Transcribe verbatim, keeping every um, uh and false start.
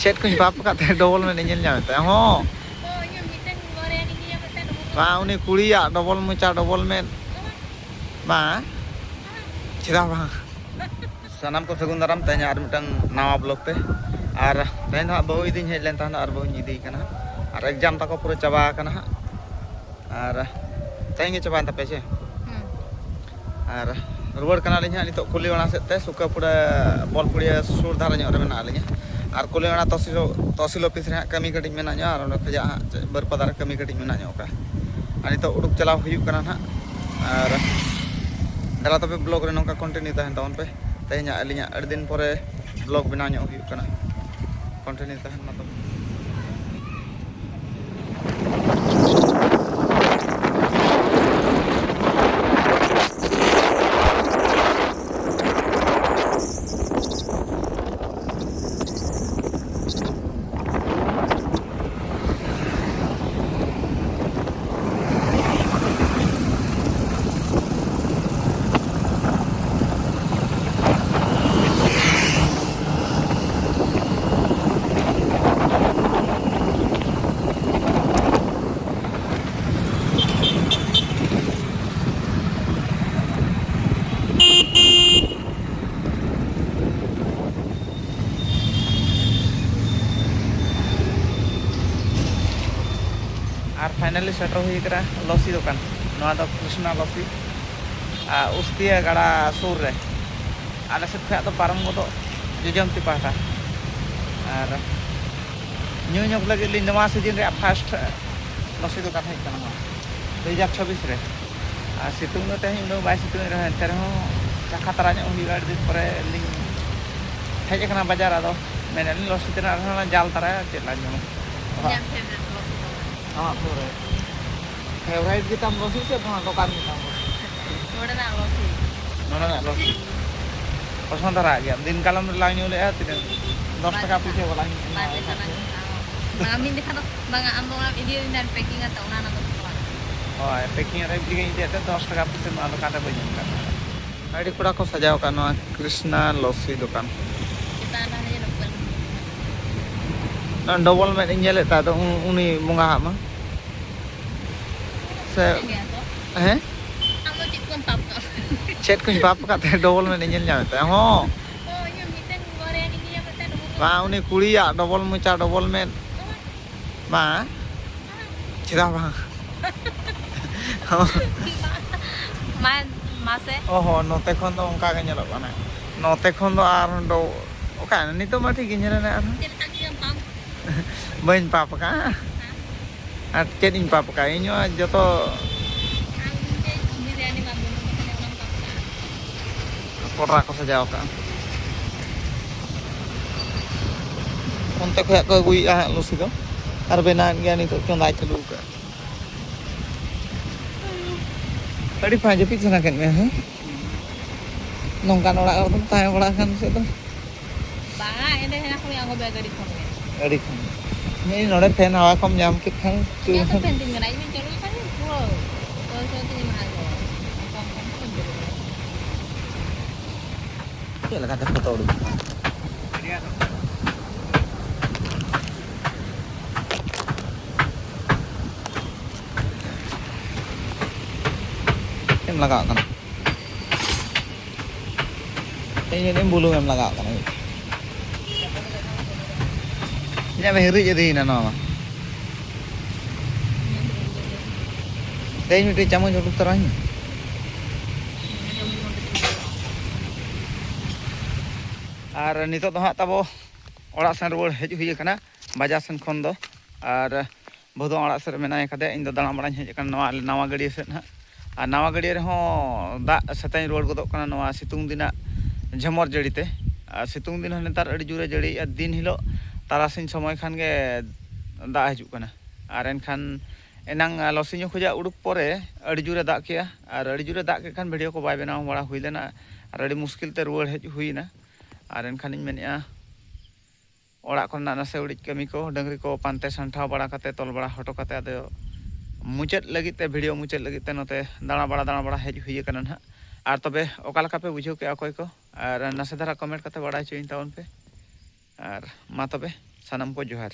ᱪᱮᱫ ᱠᱚᱧ ᱯᱟᱯ ᱟᱠᱟᱫ ᱛᱟᱦᱮᱸ, ᱰᱚᱵᱚᱞ ᱢᱮᱫ ᱤᱧ ᱧᱮᱞ ᱧᱟᱢᱮᱫ ᱛᱟᱦᱮᱸ᱾ ᱦᱚᱸ᱾ ᱵᱟᱝ, ᱩᱱᱤ ᱠᱩᱲᱤᱭᱟᱜ ᱰᱚᱵᱚᱞ ᱢᱚᱪᱟ, ᱰᱚᱵᱚᱞ ᱢᱮᱫ᱾ ᱵᱟᱝ, ᱪᱮᱫᱟᱜ ᱵᱟᱝ? ᱥᱟᱱᱟᱢ ᱠᱚ ᱥᱟᱹᱜᱩᱱ ᱫᱟᱨᱟᱢ ᱛᱮᱦᱮᱧ ᱟᱨ ᱢᱤᱫᱴᱟᱝ ᱱᱟᱣᱟ ᱵᱞᱚᱜ ᱛᱮ᱾ ᱟᱨ ᱛᱮᱦᱮᱧ ᱫᱚ ᱦᱟᱸᱜ ᱵᱟᱹᱦᱩ ᱤᱫᱤᱧ ᱦᱮᱡ ᱞᱮᱱ ᱛᱟᱦᱮᱸᱫ, ᱟᱨ ᱵᱟᱹᱦᱩᱧ ᱤᱫᱤᱭᱮ ᱠᱟᱱᱟ ᱦᱟᱸᱜ᱾ ᱟᱨ ᱮᱠᱡᱟᱢ ᱛᱟᱠᱚ ᱯᱩᱨᱟᱹ ᱪᱟᱵᱟ ᱟᱠᱟᱱᱟ ᱦᱟᱸᱜ᱾ ᱟᱨ ᱛᱮᱦᱮᱧ ᱜᱮ ᱪᱟᱵᱟᱭᱮᱱ ᱛᱟᱯᱮᱭᱟ ᱪᱮ? ᱦᱩᱸ᱾ ᱟᱨ ᱨᱩᱣᱟᱹᱲ ᱠᱟᱱᱟᱞᱤᱧ ᱦᱟᱸᱜ ᱱᱤᱛᱚᱜ ᱠᱩᱞᱤ ᱚᱲᱟᱜ ᱥᱮᱫ ᱛᱮ, ᱥᱩᱠᱟᱹᱯᱩᱲᱟ ᱵᱚᱞᱯᱩᱲᱤᱭᱟᱹ ᱥᱩᱨ ᱫᱷᱟᱨᱮ ᱧᱚᱜ ᱨᱮ ᱢᱮᱱᱟᱜ ᱞᱤᱧᱟ᱾ ᱟᱨ ᱠᱩᱞᱤ ᱚᱲᱟᱜ ᱛᱚᱦᱥᱤᱞ, ᱛᱚᱦᱥᱤᱞ ᱚᱯᱷᱤᱥ ᱨᱮ ᱦᱟᱸᱜ ᱠᱟᱹᱢᱤ ᱠᱟᱹᱴᱤᱡ ᱢᱮᱱᱟᱜ ᱧᱚᱜᱼᱟ, ᱟᱨ ᱚᱸᱰᱮ ᱠᱷᱚᱱᱟᱜ ᱦᱟᱸᱜ ᱪᱮᱫ ᱵᱟᱹᱨᱯᱟᱫᱟ ᱨᱮ ᱠᱟᱹᱢᱤ ᱠᱟᱹᱴᱤᱡ ᱢᱮᱱᱟᱜ ᱧᱚᱜ ᱠᱟᱜᱼᱟ᱾ ᱟᱨ ᱱᱤᱛᱚᱜ ᱩᱰᱩᱠ ᱪᱟᱞᱟᱣ ᱦᱩᱭᱩᱜ ᱠᱟᱱᱟ ᱦᱟᱸᱜ᱾ ᱟᱨ ᱫᱮᱞᱟ ᱛᱚᱵᱮ ᱵᱞᱚᱜ ᱨᱮ ᱱᱚᱝᱠᱟ ᱠᱚᱱᱴᱤᱱᱤᱭᱩ ᱛᱟᱦᱮᱱ ᱛᱟᱵᱚᱱ ᱯᱮ᱾ ᱛᱮᱦᱮᱧᱟᱜ ᱟᱹᱞᱤᱧᱟᱜ ᱟᱹᱰᱤ ᱫᱤᱱ ᱯᱚᱨᱮ ᱵᱞᱚᱜ ᱵᱮᱱᱟᱣ ᱧᱚᱜ ᱦᱩᱭᱩᱜ ᱠᱟᱱᱟ, ᱠᱚᱱᱴᱤᱱᱤᱭᱩ ᱛᱟᱦᱮᱱ ᱢᱟ ᱛᱟᱵᱚᱱ᱾ ᱟᱨ ᱯᱷᱟᱭᱱᱟᱞᱤ ᱥᱮᱴᱮᱨ ᱦᱩᱭ ᱟᱠᱟᱱᱟ ᱞᱚᱥᱤ ᱫᱚᱠᱟᱱ᱾ ᱱᱚᱣᱟ ᱫᱚ ᱠᱨᱤᱥᱱᱟ ᱞᱚᱥᱤ, ᱟᱨ ᱩᱥᱛᱤᱭᱟ ᱜᱟᱰᱟ ᱥᱩᱨ ᱨᱮ, ᱟᱞᱮ ᱥᱮᱫ ᱠᱷᱚᱱᱟᱜ ᱫᱚ ᱯᱟᱨᱚᱢ ᱜᱚᱫᱚᱜ ᱡᱚᱡᱚᱢᱛᱤ ᱯᱟᱦᱴᱟ᱾ ᱟᱨ ᱧᱩ ᱧᱚᱜ ᱞᱟᱹᱜᱤᱫ ᱞᱤᱧ ᱱᱚᱣᱟ ᱥᱤᱡᱤᱱ ᱨᱮᱭᱟᱜ ᱯᱷᱟᱥᱴ ᱞᱚᱥᱤ ᱫᱚᱠᱟᱱ ᱦᱮᱡ ᱠᱟᱱᱟ ᱱᱚᱣᱟ ᱫᱩ ᱦᱟᱡᱟᱨ ᱪᱷᱟᱵᱵᱤᱥ ᱨᱮ᱾ ᱟᱨ ᱥᱤᱛᱩᱝ ᱫᱚ ᱛᱮᱦᱮᱧ ᱩᱱᱟᱹᱜ ᱵᱟᱭ ᱥᱤᱛᱩᱝ ᱮᱫ ᱨᱮᱦᱚᱸ, ᱮᱱᱛᱮ ᱨᱮᱦᱚᱸ ᱪᱟᱠᱷᱟ ᱛᱟᱨᱟ ᱧᱚᱜ ᱦᱩᱭᱩᱜᱼᱟ᱾ ᱟᱹᱰᱤ ᱫᱤᱱ ᱯᱚᱨᱮ ᱞᱤᱧ ᱦᱮᱡ ᱟᱠᱟᱱᱟ ᱵᱟᱡᱟᱨ, ᱟᱫᱚ ᱢᱮᱱᱮᱫ ᱞᱤᱧ ᱞᱚᱥᱤ ᱛᱮᱱᱟᱜ ᱨᱮᱦᱚᱸ ᱚᱱᱟ ᱡᱟᱞ ᱛᱟᱨᱟ ᱪᱮᱫ ᱞᱟᱝ ᱡᱚᱢᱟ᱾ ᱤᱧᱟᱹᱜ ᱯᱷᱮᱵᱟᱨᱮᱴ ᱞᱚᱥᱤ ᱫᱚ᱾ ᱟᱢᱟᱜ ᱯᱷᱮᱵᱟᱨᱮᱴ? ᱯᱷᱮᱵᱟᱨᱮᱴ ᱜᱮᱛᱟᱢ ᱞᱚᱥᱤ ᱥᱮ ᱱᱚᱣᱟ ᱫᱚᱠᱟᱱ ᱜᱮᱛᱟᱢ ᱞᱚᱥᱤ? ᱱᱚᱰᱮᱱᱟᱜ ᱞᱚᱥᱤ᱾ ᱱᱚᱰᱮᱱᱟᱜ ᱞᱚᱥᱤ᱾ ᱯᱚᱥᱚᱸᱫ ᱫᱷᱟᱨᱟ ᱜᱮᱭᱟ᱾ ᱫᱤᱱ ᱠᱟᱞᱚᱢ ᱨᱮ ᱞᱟᱝ ᱧᱩ ᱞᱮᱫᱼᱟ, ᱛᱤᱱᱟᱹᱜ? ᱫᱚᱥ ᱴᱟᱠᱟ ᱯᱩᱭᱥᱟᱹ ᱵᱟᱞᱟᱝ ᱮᱢᱟ ᱵᱟᱨ ᱫᱤᱱ ᱟᱠᱟᱫ ᱞᱟᱝ ᱯᱮᱭᱟ᱾ ᱧᱩ ᱞᱮᱫᱼᱟ᱾ ᱵᱟᱝᱟ, ᱢᱤᱫ ᱫᱤᱱ ᱠᱷᱟᱱ ᱫᱚ, ᱵᱟᱝᱟ, ᱟᱢ ᱫᱚ ᱚᱱᱟ ᱤᱫᱤ ᱢᱮ, ᱯᱮᱠᱤᱝ ᱟᱛᱮ ᱚᱱᱟ ᱨᱮᱱᱟᱜ ᱫᱚ ᱵᱟᱝ᱾ ᱦᱳᱭ, ᱯᱮᱠᱤᱝ ᱨᱮ ᱤᱫᱤ ᱠᱟᱛᱮ ᱫᱚᱥ ᱴᱟᱠᱟ ᱯᱩᱭᱥᱟᱹ ᱱᱚᱣᱟ ᱫᱚᱠᱟᱱ ᱨᱮ ᱵᱟᱹᱧ ᱮᱢ ᱠᱟᱫᱟ᱾ ᱟᱹᱰᱤ ᱠᱚᱲᱟ ᱠᱚ ᱥᱟᱡᱟᱣ ᱟᱠᱟᱫ ᱱᱚᱣᱟ ᱠᱨᱤᱥᱱᱟ ᱞᱚᱥᱤ ᱫᱚᱠᱟᱱ᱾ ᱪᱮᱛᱟᱱ ᱨᱮ ᱦᱟᱱᱮ ᱡᱮᱱᱚ ᱵᱟᱹᱞᱩᱱ᱾ ᱰᱚᱵᱚᱞ ᱢᱮᱫ ᱤᱧ ᱧᱮᱞᱮᱫ ᱛᱟᱭ ᱫᱚ, ᱩᱱ- ᱩᱱᱤ ᱵᱚᱸᱜᱟ ᱦᱟᱜ ᱢᱟ᱾ ᱥᱮ ᱦᱮᱸ? ᱟᱢ ᱫᱚ ᱪᱮᱫ ᱠᱚᱢ ᱯᱟᱯ ᱠᱟᱜᱼᱟ? ᱪᱮᱫ ᱠᱚᱧ ᱯᱟᱯ ᱟᱠᱟᱫ ᱛᱮ ᱰᱚᱵᱚᱞ ᱢᱮᱫ ᱤᱧ ᱧᱮᱞ ᱧᱟᱢᱮᱫ ᱛᱟᱭᱟ? ᱦᱚᱸ᱾ ᱚ, ᱤᱧ ᱦᱚᱸ ᱢᱤᱫᱴᱮᱱ ᱵᱟᱨᱭᱟ ᱜᱤᱧ ᱧᱮᱞ ᱧᱟᱢᱮᱫ ᱛᱟᱦᱮᱸᱫ ᱰᱚᱵᱚᱞ ᱢᱮᱫ᱾ ᱵᱟᱝ, ᱩᱱᱤ ᱠᱩᱲᱤᱭᱟᱜ ᱰᱚᱵᱚᱞ ᱢᱚᱪᱟ, ᱰᱚᱵᱚᱞ ᱢᱮᱫ᱾ ᱵᱟᱝ, ᱪᱮᱫᱟᱜ ᱵᱟᱝ? ᱢᱟ, ᱢᱟᱥᱮ᱾ ᱚ ᱦᱚᱸ, ᱱᱚᱛᱮ ᱠᱷᱚᱱ ᱫᱚ ᱚᱱᱠᱟ ᱜᱮ ᱧᱮᱞᱚᱜ ᱠᱟᱱᱟ᱾ ᱱᱚᱛᱮ ᱠᱷᱚᱱ ᱫᱚ ᱟᱨ ᱫᱚ ᱚᱠᱟ, ᱱᱤᱛᱚᱜ ᱢᱟ ᱴᱷᱤᱠ ᱜᱮ ᱧᱮᱞᱮᱱᱟ ᱟᱨᱦᱚᱸ᱾ ᱪᱮᱫ ᱞᱮᱠᱟ ᱠᱤ ᱟᱢ ᱯᱟᱢ? ᱵᱟᱹᱧ ᱯᱟᱯ ᱟᱠᱟᱫᱼᱟ᱾ ᱟᱨ ᱪᱮᱫ ᱤᱧ ᱯᱟᱯ ᱟᱠᱟᱫᱼᱟ? ᱤᱧ ᱦᱚᱸ ᱡᱚᱛᱚ ᱟᱢ ᱢᱤᱫᱴᱮᱡ ᱵᱤᱨᱭᱟᱱᱤ ᱵᱟᱢ ᱡᱚᱢ ᱞᱮᱠᱷᱟᱱ ᱚᱱᱟᱢ ᱯᱟᱯ ᱟᱠᱟᱫᱼᱟ᱾ ᱯᱚᱴᱨᱟ ᱠᱚ ᱥᱟᱡᱟᱣ ᱟᱠᱟᱫᱼᱟ᱾ ᱚᱱᱛᱮ ᱠᱷᱚᱱᱟᱜ ᱠᱚ ᱟᱹᱜᱩᱭᱮᱫᱼᱟ ᱦᱟᱸᱜ ᱞᱩᱥᱤ ᱫᱚ᱾ ᱟᱨ ᱵᱮᱱᱟᱣᱮᱫ ᱜᱮᱭᱟ, ᱱᱤᱛᱚᱜ ᱪᱚᱸᱫᱟᱭ ᱪᱟᱹᱞᱩ ᱟᱠᱟᱫᱼᱟ᱾ ᱟᱹᱰᱤ ᱯᱷᱟᱸᱠ ᱡᱟᱹᱯᱤᱫ ᱥᱟᱱᱟ ᱠᱮᱫ ᱢᱮᱭᱟ, ᱦᱮᱸ? ᱱᱚᱝᱠᱟᱱ ᱚᱲᱟᱜ ᱨᱮᱫᱚᱢ ᱛᱟᱦᱮᱸ ᱵᱟᱲᱟ ᱟᱠᱟᱱ ᱥᱮ ᱫᱚ? ᱵᱟᱝᱟ, ᱮᱸᱰᱮ ᱦᱮᱱᱟᱜ ᱠᱚ ᱟᱬᱜᱚ ᱵᱮᱜ ᱜᱟᱹᱰᱤ ᱠᱷᱚᱱ ᱜᱮ᱾ ᱜᱟᱹᱰᱤ ᱠᱷᱚᱱ᱾ ᱤᱧ ᱱᱚᱰᱮ ᱯᱷᱮᱱ ᱦᱟᱣᱟ ᱠᱚᱢ ᱧᱟᱢ ᱠᱮᱫ ᱠᱷᱟᱱ ᱤᱧᱟᱹᱜ ᱫᱚ ᱯᱷᱮᱱ ᱛᱤᱧ ᱢᱮᱱᱟᱜᱼᱟ, ᱤᱧ ᱪᱟᱹᱞᱩ ᱞᱮᱠᱷᱟᱱ ᱜᱮ ᱯᱩᱨᱟᱹ ᱩᱛᱟᱹᱨ ᱩᱛᱟᱹᱨ ᱛᱤᱧ ᱮᱢᱟ ᱠᱚᱣᱟ᱾ ᱚᱱᱠᱟ ᱚᱱᱠᱟ ᱛᱮ ᱵᱟᱹᱧ ᱪᱟᱹᱞᱩ ᱫᱟᱲᱮᱭᱟᱜᱼᱟ᱾ ᱪᱮᱫ ᱞᱮᱠᱟᱛᱮ ᱯᱷᱳᱴᱳ ᱩᱰᱩᱠ? ᱪᱮᱫ ᱮᱢ ᱞᱟᱜᱟᱣᱟᱜ ᱠᱟᱱᱟ? ᱤᱧ ᱢᱮᱱᱫᱟᱹᱧ ᱵᱩᱞᱩᱝ ᱮᱢ ᱞᱟᱜᱟᱣᱟᱜ ᱠᱟᱱᱟ᱾ ᱤᱧᱟᱹᱜ ᱢᱟ ᱦᱤᱨᱤᱡ ᱤᱫᱤᱭᱮᱱᱟ ᱱᱚᱣᱟ ᱢᱟ᱾ ᱛᱮᱦᱮᱧ ᱢᱤᱫᱴᱮᱡ ᱪᱟᱢᱚᱪ ᱩᱰᱩᱠ ᱛᱚᱨᱟᱧ ᱢᱮ᱾ ᱟᱨ ᱱᱤᱛᱚᱜ ᱫᱚ ᱦᱟᱸᱜ ᱛᱟᱵᱚ ᱚᱲᱟᱜ ᱥᱮᱱ ᱨᱩᱣᱟᱹᱲ ᱦᱮᱡ ᱦᱩᱭ ᱟᱠᱟᱱᱟ ᱵᱟᱡᱟᱨ ᱥᱮᱱ ᱠᱷᱚᱱ ᱫᱚ᱾ ᱟᱨ ᱵᱟᱹᱦᱩ ᱫᱚ ᱚᱲᱟᱜ ᱥᱮᱫ ᱨᱮ ᱢᱮᱱᱟᱭ ᱠᱟᱫᱮᱭᱟ, ᱤᱧ ᱫᱚ ᱫᱟᱬᱟ ᱵᱟᱲᱟᱧ ᱦᱮᱡ ᱟᱠᱟᱱᱟ ᱱᱚᱣᱟ ᱟᱞᱮ ᱱᱟᱣᱟ ᱜᱟᱹᱰᱭᱟᱹ ᱥᱮᱫ ᱦᱟᱸᱜ᱾ ᱟᱨ ᱱᱟᱣᱟ ᱜᱟᱹᱰᱭᱟᱹ ᱨᱮᱦᱚᱸ ᱫᱟᱜ ᱥᱮᱛᱟᱧ ᱨᱩᱣᱟᱹᱲ ᱜᱚᱫᱚᱜ ᱠᱟᱱᱟ ᱱᱚᱣᱟ ᱥᱤᱛᱩᱝ ᱫᱤᱱᱟᱜ ᱡᱷᱚᱢᱚᱨ ᱡᱟᱹᱲᱤ ᱛᱮ᱾ ᱟᱨ ᱥᱤᱛᱩᱝ ᱫᱤᱱ ᱦᱚᱸ ᱱᱮᱛᱟᱨ ᱟᱹᱰᱤ ᱡᱳᱨᱮ ᱡᱟᱹᱲᱤᱭᱮᱜᱼᱟ, ᱫᱤᱱ ᱦᱤᱞᱳᱜ ᱛᱟᱨᱟᱥᱤᱧ ᱥᱚᱢᱚᱭ ᱠᱷᱟᱱ ᱜᱮ ᱫᱟᱜ ᱦᱤᱡᱩᱜ ᱠᱟᱱᱟ᱾ ᱟᱨ ᱮᱱᱠᱷᱟᱱ ᱮᱱᱟᱝ ᱞᱚᱥᱤᱧᱚ ᱠᱷᱚᱱᱟᱜ ᱩᱰᱩᱠ ᱯᱚᱨᱮ ᱟᱹᱰᱤ ᱡᱳᱨᱮ ᱫᱟᱜ ᱠᱮᱜᱼᱟ, ᱟᱨ ᱟᱹᱰᱤ ᱡᱳᱨᱮ ᱫᱟᱜ ᱠᱮᱫ ᱠᱷᱟᱱ ᱵᱷᱤᱰᱤᱭᱳ ᱠᱚ ᱵᱟᱭ ᱵᱮᱱᱟᱣ ᱵᱟᱲᱟ ᱦᱩᱭ ᱞᱮᱱᱟ, ᱟᱨ ᱟᱹᱰᱤ ᱢᱩᱥᱠᱤᱞ ᱛᱮ ᱨᱩᱣᱟᱹᱲ ᱦᱮᱡ ᱦᱩᱭᱱᱟ᱾ ᱟᱨ ᱮᱱᱠᱷᱟᱱᱤᱧ ᱢᱮᱱᱮᱫᱼᱟ, ᱚᱲᱟᱜ ᱠᱚᱨᱮᱱᱟᱜ ᱱᱟᱥᱮ ᱩᱲᱤᱡ ᱠᱟᱹᱢᱤ ᱠᱚ, ᱰᱟᱹᱝᱨᱤ ᱠᱚ ᱯᱟᱱᱛᱮ ᱥᱟᱢᱴᱟᱣ ᱵᱟᱲᱟ ᱠᱟᱛᱮ, ᱛᱚᱞ ᱵᱟᱲᱟ ᱦᱚᱴᱚ ᱠᱟᱛᱮ, ᱟᱫᱚ ᱢᱩᱪᱟᱹᱫ ᱞᱟᱹᱜᱤᱫ ᱛᱮ, ᱵᱷᱤᱰᱤᱭᱳ ᱢᱩᱪᱟᱹᱫ ᱞᱟᱹᱜᱤᱫ ᱛᱮ ᱱᱚᱛᱮ ᱫᱟᱬᱟ ᱵᱟᱲᱟ, ᱫᱟᱬᱟ ᱵᱟᱲᱟ ᱦᱮᱡ ᱦᱩᱭ ᱟᱠᱟᱱᱟ ᱱᱟᱦᱟᱜ᱾ ᱟᱨ ᱛᱚᱵᱮ ᱚᱠᱟ ᱞᱮᱠᱟ ᱯᱮ ᱵᱩᱡᱷᱟᱹᱣ ᱠᱮᱜᱼᱟ ᱚᱠᱚᱭ ᱠᱚ? ᱟᱨ ᱱᱟᱥᱮ ᱫᱷᱟᱨᱟ ᱠᱚᱢᱮᱱᱴ ᱠᱟᱛᱮ ᱵᱟᱲᱟᱭ ᱦᱚᱪᱚᱭᱤᱧ ᱛᱟᱵᱚᱱ ᱯᱮ᱾ ᱟᱨ ᱢᱟ ᱛᱚᱵᱮ, ᱥᱟᱱᱟᱢ ᱠᱚ ᱡᱚᱦᱟᱨ᱾